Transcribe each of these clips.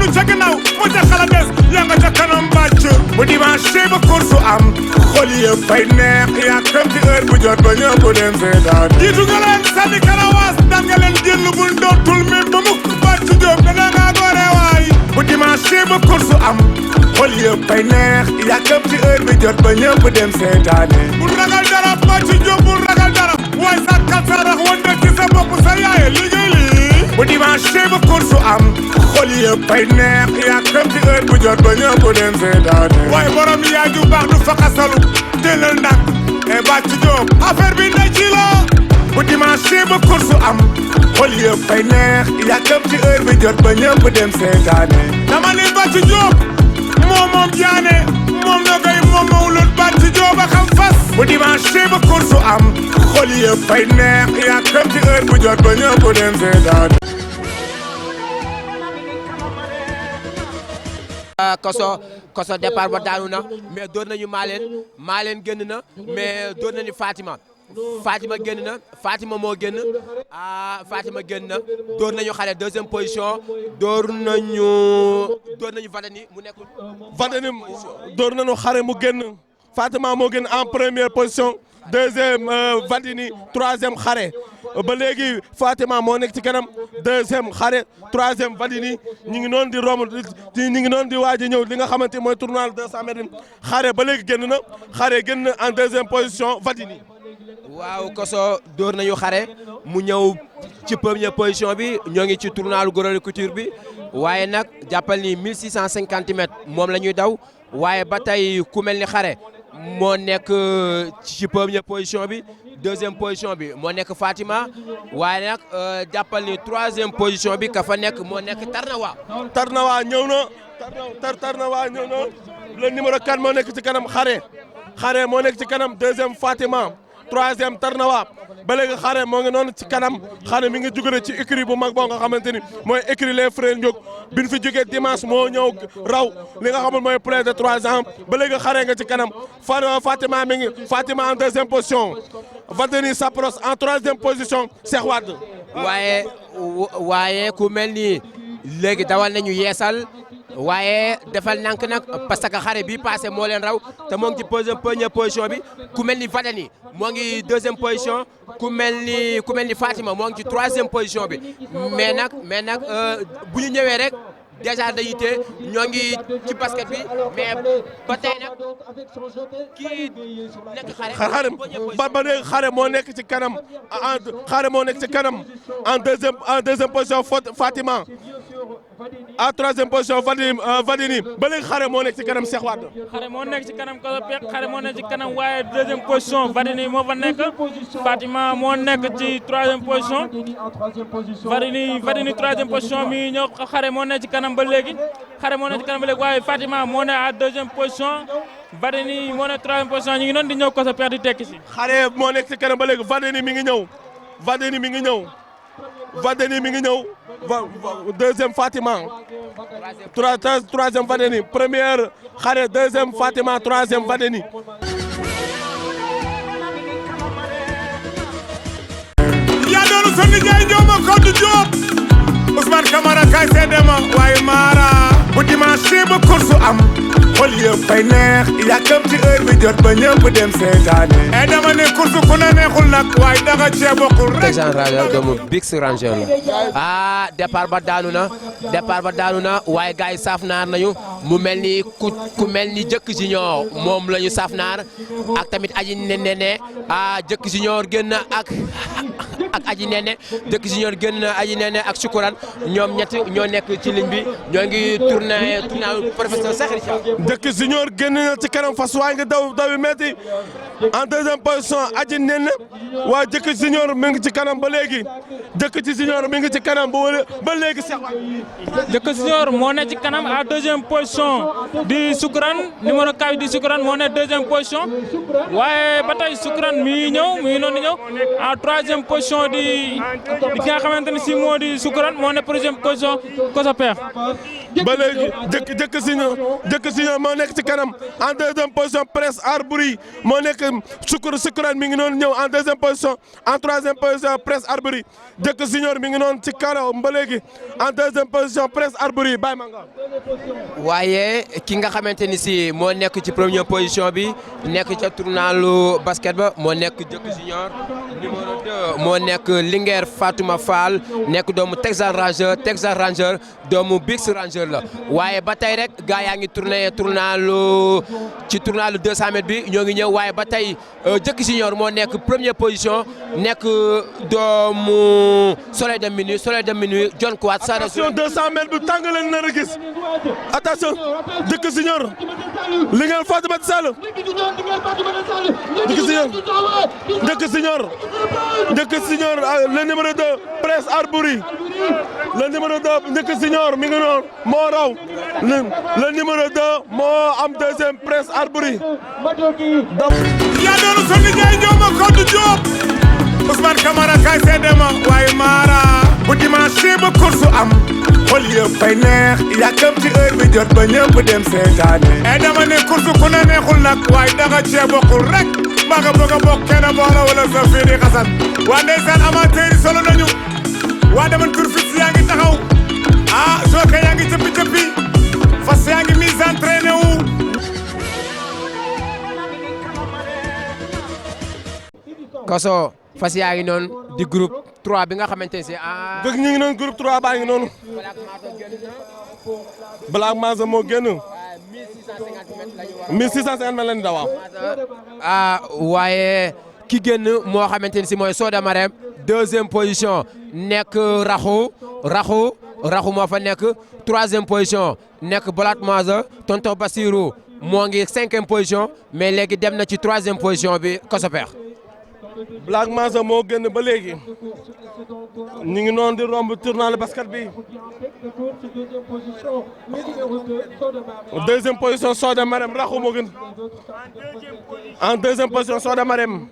nu ca gannaaw mu ca xala des yaa nga ca kanam bàcc bu dimanche ba course am xol yëpp fay neex yaa kam ci heure bu jot ba ñëpp dem seetaan jiitu nga leen sànni karawaas daan nga leen jël bu ndootul même ba mukk bàcc jóob nga dangaa gore waay bu dimanche ba course am xol yëpp fay neex yaa kam ci heure bu jot ba ñëpp dem seetaane bul ragal dara bàcc jóob bul ragal dara waaye sa kalsarax wante ci sa bopp sa yaaye liggéey lii bu dimanche ba course am xol yëpp fay neex yaa kam ci heure bu jot ba ñëpp dem seetaane waaye borom yaa ju baax du fakasalu jëlal ndànk e bàcc jóob affaire bi na ci la bu dimanche ba course am xol yëpp fay neex yaa kam ci heure bu jot ba ñëpp dem seetaane dama ni bàcc jóob moom jaane moom na koy moom mawlul bàcc jóob a xam fas bu dimanche ba course am xol yëpp fay neex yaa kam ci heure bu jot ba ñëpp dem seetaane koso départ ba daanu na mais door nañu maaleen génn na mais door nañu Fatima génn na Fatima moo génn Fatima génn na door nañu xale deuxième position door nañu Vadani mu nekkul Vadani door nañu xale mu génn Fatima moo génn en première position deuxième Vadini troisième xare ba léegi Fatima moo nekk ci kanam deuxième xare troisième Vadini ñu ngi noonu di romb ñu ngi noonu di waaj a ñëw li nga xamante mooy tournoi 200 mètres xare ba léegi génn na xare génn na en deuxième position Vadini. waaw koso door nañu xare mu ñëw ci première position bi ñoo ngi ci tournoi Gros Couture bi waaye nag jàppal ni 1650 mètres moom la ñuy daw waaye ba tey ku mel ni xare moo nekk ci première position bi deuxième position bi moo nekk Fatima waaye nag jàppal ni troisième position bi ka fa nekk moo nekk Tarnawa ñëw na Tarnawa ñëw na le numéro 4 moo nekk ci kanam xare moo nekk ci kanam deuxième Fatima troisième Tarnawa ba léegi xare moo ngi noonu ci kanam xare mi ngi jugee ci écurie bu mag boo nga xamante ni mooy écurie les frères Ndiog bi ñu fi jógee dimanche moo ñëw raw li nga xamul mooy plus de 3 ans ba léegi xare nga ci kanam Fatima mi ngi Fatima en deuxième position Vadeni s'approche en troisième position Cheikh Wade. waaye ku mel ni léegi dawal nañu yeesal waaye defal nank nag parce que xare bi passé moo leen raw te moo ngi ci première position bi ku mel ni Vadani moo ngi deuxième position ku mel ni Fatima moo ngi ci troisième position bi mais nag bu ñu ñëwee rek déjà dañuy téye ñoo ngi ci basket bi mais ba tey nag kii nekk xare ba léegi xare moo nekk ci kanam xare moo nekk ci kanam en deuxième position Fatima à troisième position Vadini ba léegi xare moo nekk ci kanam Cheikh Wade. xare moo nekk ci kanam Koso Pek xare moo nekk ci kanam waaye deuxième position Vadini moo fa nekk Fatima moo nekk ci troisième position Vadini troisième position mi ñëw xare moo nekk ci kanam ba léegi waaye Fatima moo nekk à deuxième position Vadini moo nekk troisième position ñu ngi noonu di ñëw Koso Pek di tekki si. xare moo nekk ci kanam ba léegi Vadini mi ngi ñëw deuxième Fatima troisième Vadeni première xare deuxième Fatima troisième Vadeni. yaa doon sonni jaay ñooma Kodou Diop Ousmane Camara kay seedema waaye Mara bu dimanche ba course am xol yëpp fay neex yàkkam ci heure bi jot ba ñëpp dem seetaane e dama ne course ku ne neexul nag waaye danga cee bokkul rek doomu Bix Ranger la départ ba daanu na waaye gars yi saaf naar nañu mu mel ni ku mel ni jëkk junior moom la ñu saaf naar ak tamit aji nene jëkk junior génn ak aji nene jëkk junior génn aji nene ak Sukuran ñoom ñett ñoo nekk ci ligne bi ñoo ngi tourné professeur Sakhir jëkk junior génn na ci kanam fas waa ngi daw yu metti en deuxième position aji nene waa jëkk junior mi ngi ci kanam ba léegi jëkk ci junior mi ngi ci kanam ba léegi jëkk junior moo ne ci kanam à deuxième position di Sukuran numéro 4 di Sukuran moo ne deuxième position waaye ba tey Sukuran mi ngi noonu ñëw en troisième position di ki nga xamante ni si moo di Sukuran moo ne première position Koso Pek ba léegi jëkk junior moo nekk ci kanam en deuxième position Prince Arbouri moo nekk Sukran mi ngi noonu ñëw en deuxième position en troisième position Prince Arbouri Jëkk Junior mi ngi noonu ci kaw ba léegi en deuxième position Prince Arbouri Baye Manga. waaye ki nga xamante ni si moo nekk ci première position bi nekk ca tournalu basket ba moo nekk Jëkk Junior numéro 2 moo nekk Linguère Fatouma Fall nekk doomu Texas Ranger doomu Bix Ranger la waaye ba tey rek gaa yaa ngi tournalu 200 mètres bi ñoo ngi ñëw waaye ba tey Jëkk Junior moo nekk première position nekk doomu Soleil de Minuit John Kouat. attention 200 mètres bi tàng leen nar a gis attention Jëkk Junior Linguère Fatouma Sall Jëkk Junior le numéro 2 Prince Arbouri le numéro 2 Jëkk Junior mi ngi noonu moo raw le numéro 2 moo am deuxième Prince Arbouri. yaa doonu sa liggéey ñëw ma Kodou Diop Ousmane Camara kay seede ma waaye Mara bu dimanche ba course am xol yëpp fay neex yàkkam ci heure bi jot ba ñëpp dem seetaane dama ne course ku ne neexul nag waaye danga cee bokkul rek mbaa nga bëgg a bokk kenn boora wala sa fii di xasan waa ndeysaan amateur yi solo nañu waa dama tur fis yaa ngi taxaw joke yaa ngi cëppi fas yaa ngi mise entraîné wu Koso fas yaa ngi noonu di groupe 3 bi nga xamante ne si bëgg ñu ngi noonu groupe 3 baa ngi noonu Black Masa moo génn 1650 mètres lañu dawaa waaye ki génn moo xamante ni si mooy Soda Marème deuxième position nekk raxu moo fa nekk troisième position nekk Black Masa Tonton Bassirou moo ngi cinquième position mais léegi dem na ci troisième position bi Kosoper. Black Masa moo génn ba léegi ñu ngi noonu di romb tournal basket bi deuxième position Soda Marème raxu moo gën en deuxième position Soda Marème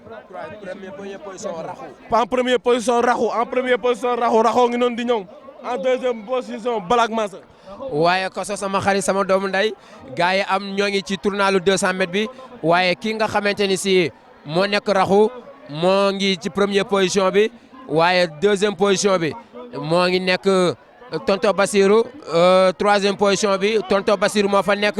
en première position raxu ngi noonu di ñëw en deuxième position Black Masa. waaye Koso sama xarit sama doomu nday gars yi am ñoo ngi ci tournalu 200 mètres bi waaye ki nga xamante ni si moo nekk raxu moo ngi ci première position bi waaye deuxième position bi moo ngi nekk Tonton Bassirou troisième position bi Tonton Bassirou moo fa nekk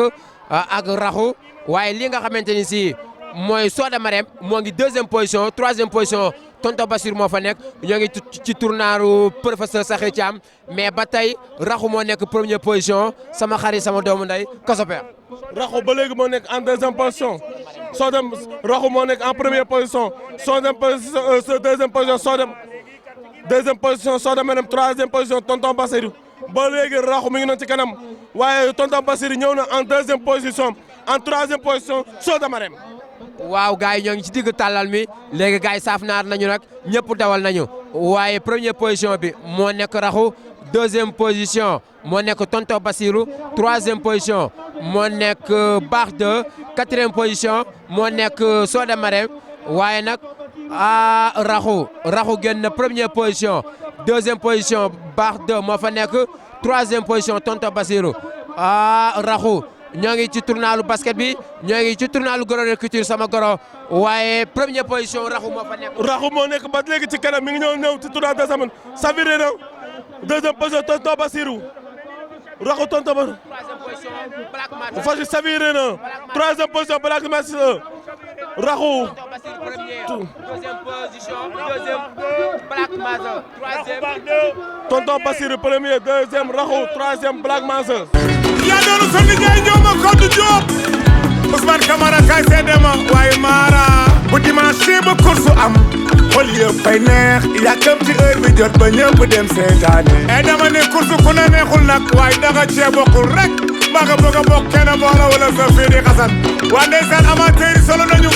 ak raxu waaye li nga xamante ni si mooy Soda Marème moo ngi deuxième position troisième position Tonton Bassirou moo fa nekk ñoo ngi ci tournaaru professeur Sakhir Thiam mais ba tey raxu moo nekk première position sama xarit sama doomu nday Kosoper. raxu ba léegi moo nekk en deuxième position raxu moo nekk en première position deuxième position Soda Marème troisième position Tonton Bassirou ba léegi raxu mi ngi noonu ci kanam waaye Tonton Bassirou ñëw na en deuxième position en troisième position Soda Marème. waaw gars yi ñoo ngi ci digg tàllal mi léegi gars yi saaf naar nañu nag ñëpp dawal nañu waaye première position bi moo nekk raxu deuxième position moo nekk Tonton Bassirou troisième position moo nekk Baax 2 quatrième position moo nekk Soda Marème waaye nag raxu génn na première position deuxième position Baax 2 moo fa nekk troisième position Tonton Bassirou raxu ñoo ngi ci tournalu basket bi ñoo ngi ci tournalu Goro Culture sama goro waaye première position raxu moo fa nekk. raxu moo nekk ba léegi ci kanam mi ngi ñëw ci tournal de semaine saviré na deuxième position Tonton Bassirou raxu Tonton Bassirou. troisième position Black Masa. Fatou saviré na troisième position Black Masa raxu. deuxième position Black Masa troisième. Tonton Bassirou premier deuxième raxu troisième Black Masa. yaa doonu sa liggéey ñëw ma Kodou Diop Ousmane Camara kay seede ma waaye Mara bu dimanche ba course am xol yëpp fay neex yàkkam ci heure bi jot ba ñëpp dem seetaane dama ne course ku ne neexul nag waaye danga cee bokkul rek mbaa nga bëgg a bokk kenn boora wala sa fii di xasan waa ndeysaan amateur yi solo nañu